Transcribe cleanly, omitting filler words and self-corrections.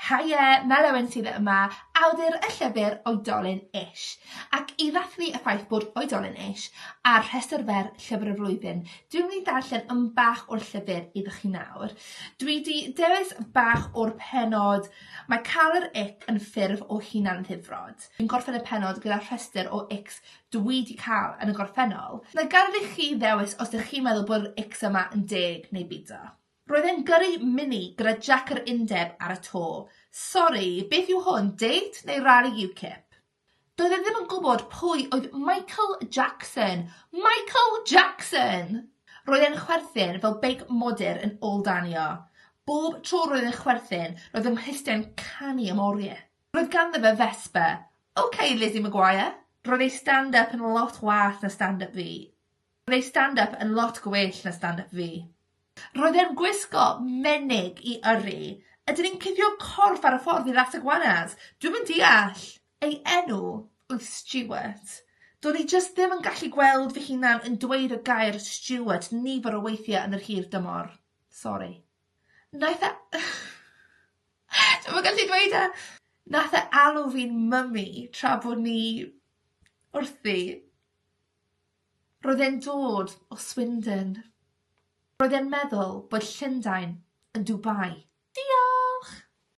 Haia, Mel Owen sydd yma, awdur y llyfr Oedolyn Ish. Ac i ddathlu y ffaith bod Oedolyn Ish ar rhestr fer Llyfr y Flwyddyn, dwi'n mynd i ddarllen yn bach o'r llyfr iddo chi nawr. Dwi 'di dewis bach o'r pennod Mae cael yr ick yn ffurf o hunan-ddifrod. Dwi'n gorffen y pennod gyda rhestr o icks dwi 'di cael yn y gorffennol. Na i gadael i chi ddewis os 'dych chi'n meddwl bod yr icks yma yn deg neu beidio. Roedd e'n gyrru Mini gyda Jac yr Undeb ar y to. Sori, beth yw hwn, date neu rali UKIP? Doedd e ddim yn gwybod pwy oedd Michael Jackson. Michael Jackson! Roedd e'n chwerthin fel beic modur yn ôl-danio. Bob tro roedd e'n chwerthin, roedd fy nghlustiau'n canu am oriau. Roedd ganddo fe Vespa. OK, Lizzie McGuire. Roedd ei stand-up yn lot waeth na stand-up fi. Roedd ei stand-up yn lot gwell na stand-up fi. Roedd e'n gwisgo menig i yrru. Ydyn ni'n cuddio corff ar y ffordd i Las Iguanas? Dwi'm yn deall. Ei enw oedd Stuart. Do'n i jyst ddim yn gallu gweld fy hunan yn dweud y gair Stuart nifer o weithiau yn yr hir dymor. Sori. Wnaeth e... Dwi'm yn gallu dweud e! Wnaeth e alw fi'n mummy tra bod ni wrthi. Roedd e'n dod o Swindon. Roedd e'n meddwl bod Llundain yn Dubai.